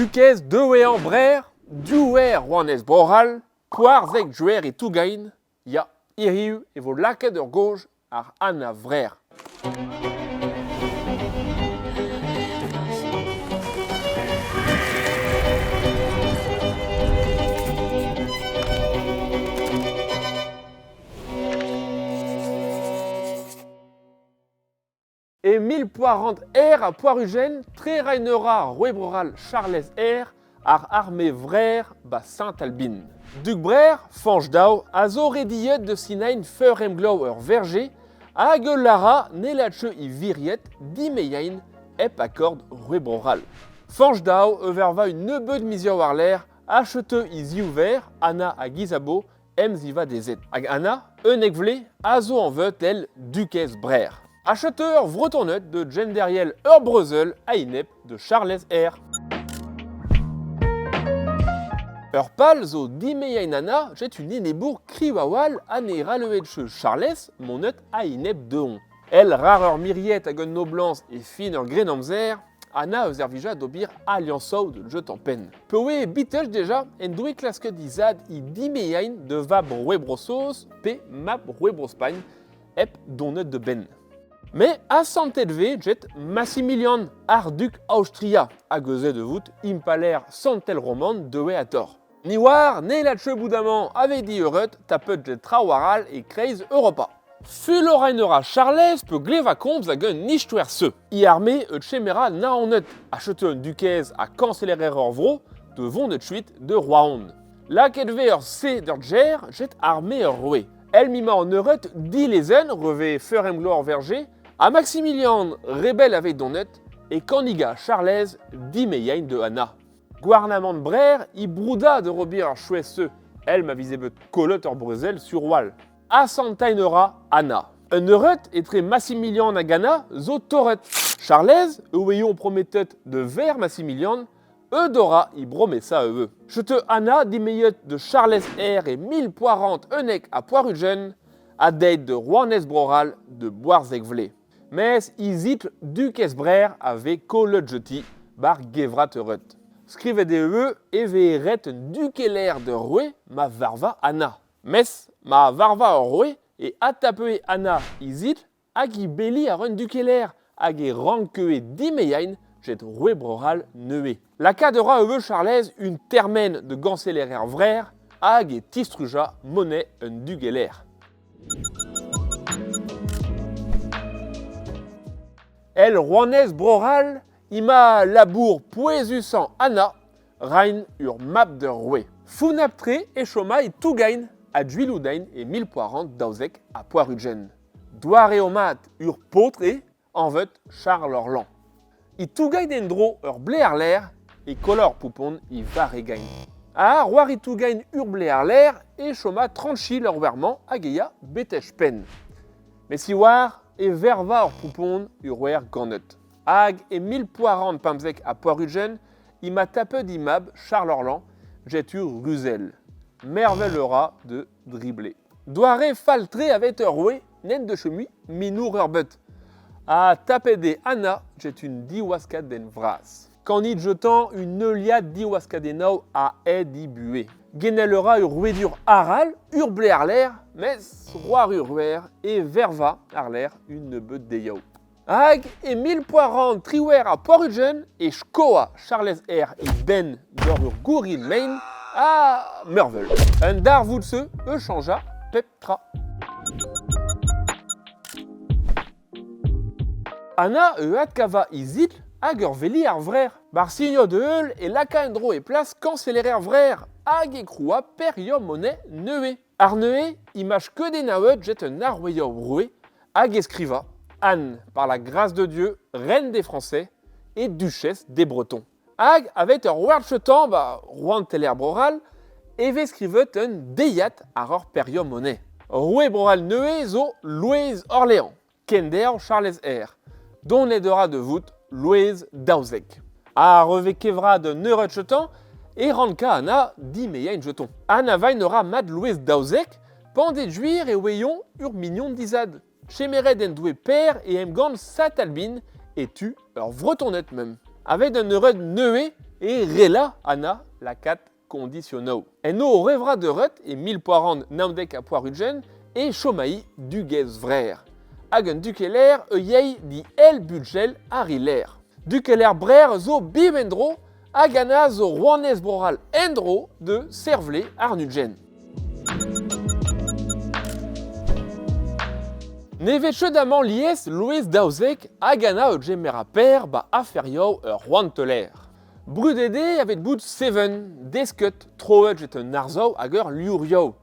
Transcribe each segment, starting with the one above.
Dukez deueañ Brer, div rouanez Bro-C'hall, Koarzhek Juer e Tougain, ya, hiriv e vo lakaet ur gaoj àr Anna Vrer. E 1400 R ha poar-ugent, trerañ-eura ar roue Bro-C'hall Charlez R ar arme Vrer ba Saint-Albin. Dug Brer, Fañch Dao, a zo rediet da sinañ feur-emglev ur verje hag ul lara ne lakae e viriet dimezañ hep akord roue Bro-C'hall. Fañch Dao e verva un nebeud mizioù war-lerc'h acheuteu e ziv verc'h, Anna hag Isabeau, emzivadezed. Hag Anna, 11 vloaz, a zo anvet èl dukez Brer. Acheteur vretoned de Genderiel ur breuzeul a-enep de Charlez R. Ur pal zo dimeiañ Anna jet un enebour kriv a-walc'h ha ne raleuet Charlez monet a-enep dezhoñ. El rar ur miriet hag un noblañs e fin ur grennamzer, Anna eus servija d'ober aliañsoù de jeu en penn. Peoe Beatles deja en doe klasket he zad he dimeain de vab roue Bro-Saoz pe mab roue Bro-Spagn hep donet de benn. Mais asantet vez jet Massimilian, arc'hdug Aostria, hag eus de vout impalaer santel roman deue a-tor. Ni oar ne lakae bout amañ aveit dieureud tapet get traoù arall e-kreiz Europa. Fulorenn a ra Charlez pe gleva komz ag un istoer-se. E arme eus chemera Naoned a chetu un dukez ha kañsellerer ur vro de vont kuit de Roazhon. Lakaet vez ur C d'ur gêr jet arme ur roue. El m'emañ an eured dilezenn revez feur-emglev ar Verger ha Maximilian rebell aveit donet e kanniga Charlez dimeiein de Anna. Gouarnamant Brer he brouda da ober ar chouez-se, èl ma vize bet kollet ur brezel sur-wal. Asantañ a ra Anna. Un eured etre Massimilian hag Anna zo torret. Charlez, e oe prometet de ver Massimilian, Eudora he bromesa ivez. Setu Anna dimeiet de Charlez R e 1491 ha deuet de rouanez Bro-C'hall de Boarzhek Vlez. Mes he zitl Dukez Brer a vez kollet jeti bar gevrat eured. Skrivet eo ivez e vez ret un dukeler d'ur roue ma varva Anna. Mes ma varva ur roue e adtape Anna he zitl hag he beli àr un dukeler hag e rankeue dimeiain jet roue Bro-C'hall neuze. Lakaat a ra ivez Charlez un termen de gañsellerer Vrer hag e tistruja moned un dugeler. El rouanez Bro-C'hall emañ labour pouezusañ Anna, reiñ ur mab d'ur roue. Fonnapl-tre e choma e Tougain ha Juiloudain e 1492. Doareoù mat ur paotr eo, anvet Charles Orlan. E Tougain en-dro ur blez àr-lerc'h e kolla ur poupon e varregain. Ha war e Tougain ur blez àr-lerc'h e choma tranchil ur wer-mañ hag e ya betek penn. Met siwazh e verva ur poupon ur wer ganet. Hag e 1495 ema tapet he mab Charles Orlan jetur Ruzel. Mervel a ra de driblé. Doare fall-tre aveit ur roue n'en deus mui minour ur beut. Ha tapet eo Anna get un diwaskadenn vras. Kanit jetañ un heuliad diwaskadennoù a-hed he buhez. Genel a ra ur rouedur arall, ur blez àr-lerc'h, mes roar ur rouer e verva àr-lerc'h un nebeud deioù. Hag e 1498 e skoa Charlez R e benn doc'h ur gourin mein ha mervel. Un darvoud-se e chañja pep tra. Anna e adkava he zitl hag ur veli ar vrec'h. Barsinio da heul e laka en-dro e plas kañsellerer vrec'h hag e kroua Pêr Monet nevez. Ar neuze imaj skeudennaouet jet un aroueziañ roue hag e skrivañ Anne, par la grâce de Dieu, reine des Français et duchesse des Bretons. Hag aveit ur werz-chetan ba rouanteler Bro-C'hall e vez skrivet un deiziad àr ur perio Monet. Roue Bro-C'hall nevez zo Loeiz Orléans, kenderv Charlez R. Donet a ra da vout Loeiz XII. Ha revez kevrad un eured-chetan e ranka Anna dimeiañ jeton. Anna vain a ra mat Loeiz XII pandet-gwir e oeioñ ur mignon dizad. Chemeret en doe Per e emgann Saint-Albin e tu ur Vretoned mem. Aveit un eured nevez e rela Anna lakaat kondisionoù. En o revra deuret e 1499 e chomai dugez Vrer. Hag un dukeler e yei di el budgel ar iler. Dukeler Brer zo biv en-dro hag Anna zo rouanez Bro-C'hall en-dro de Servle Arnudgen. Ne vez ket amañ lies Loeiz 12 hag Anna o gemer per ba aferioù ur rouanteler. Brudet eo aveit bout seven, desket, troet get un arzoù hag ur liourioù.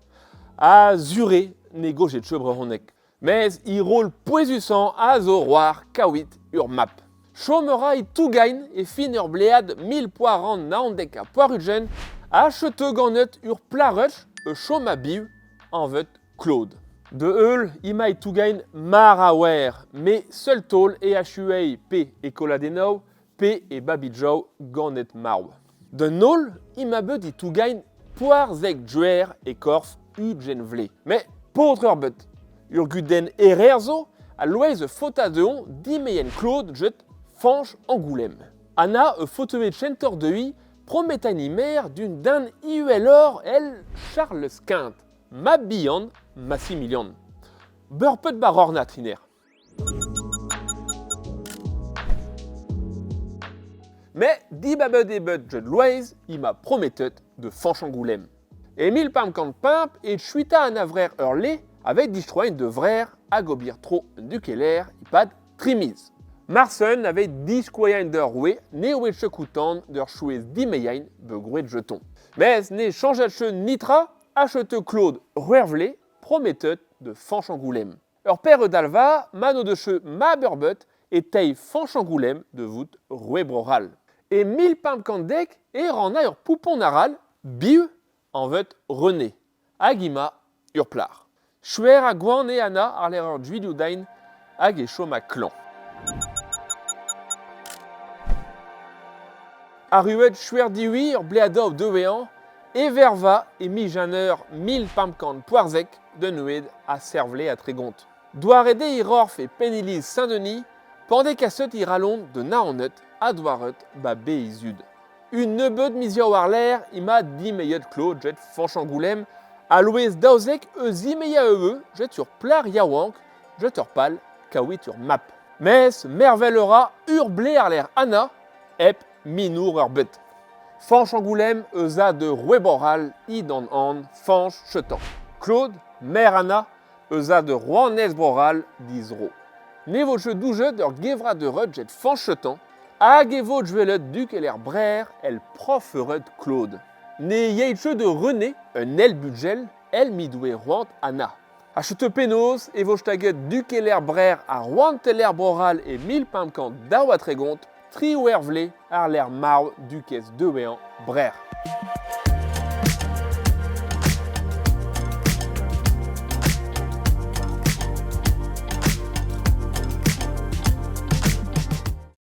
Ha sur ne gojet ket brezhoneg. Mes he roll pouezusañ a zo roar kaouit ur map. Chom a ra e Tougain e fin ur blead 1499 ha chetu ganet ur plaruch e chom a biv anvet Claude. De heul ema e Tougain mar a wer, me seul taol e achuei pe e koladennoù pe e babidjoù ganet marv. D'un holl ema bet e Tougain poarzek juer e korf ugent vle. Mais paotr ur bet. Ur gudenn erer zo a loeiz e faota dezhoñ dimeien Claude jet Fañch Angoulême. Anna e faotevet chentor deu'i prometani mer d'un den ihueloc'h el Charles Quint, mab bihan Massimilian. Beurpet bar ornat hiner. Mais dibabet eo bet jet Loeiz ima prometet de Fañch Angoulême. E 1505 e chuita an avrer ur le aveit distroain de vrer hag ober tro un dukeler e-pad tri miz. Marsen avait diskoain d'ur roue ne oe chekoutan d'ur chouez dimeyain be jeton. Mais ne changet che nitra achete Claude Ruervle promettet de Fañch Angoulême. Ur père d'Alva, mano de che ma burbet e tei Fañch Angoulême de vout roue broral. E 1510 e ranna ur poupon aral, biv, anvet René, hag ima ur plar. Chouer a goan e Anna ar l'erreur juilioù hag e chom a klan. Arruet chouer diwi ur bleadov dewean, e verva e mijaneur 1514 de noued a servle a tregont. Doarede i rorf e peniliz Saint-Denis, pande kaset i ralon de naonet a doaret ba be zud. Un nebeud mizioù war l'air ima dimeiet Claude jet Fañch Angoulême a loez daouzek eus imeia eue jet ur plar yaouank jet ur pal kaouit ur map. Mes mervel ura ur ble ar l'air Anna ep minour ur bet. Fañch Angoulême eus a de Roueboral i dan an Fañch Chetan. Claude, mère Anna, eus a de Rouanez Broral dizro. Ne vo ket doujet ur gevra de reut jet Fañch Chetan, hag e vo djuelet duk el er brer el prof reut Claude. Ne yeit ket de René, un el budgel, el midoue roant Anna. A chete penaos e vo staget duk el er brer a roant el er broral e 1532 tri wervle ar l'er marv dukez deuean brer.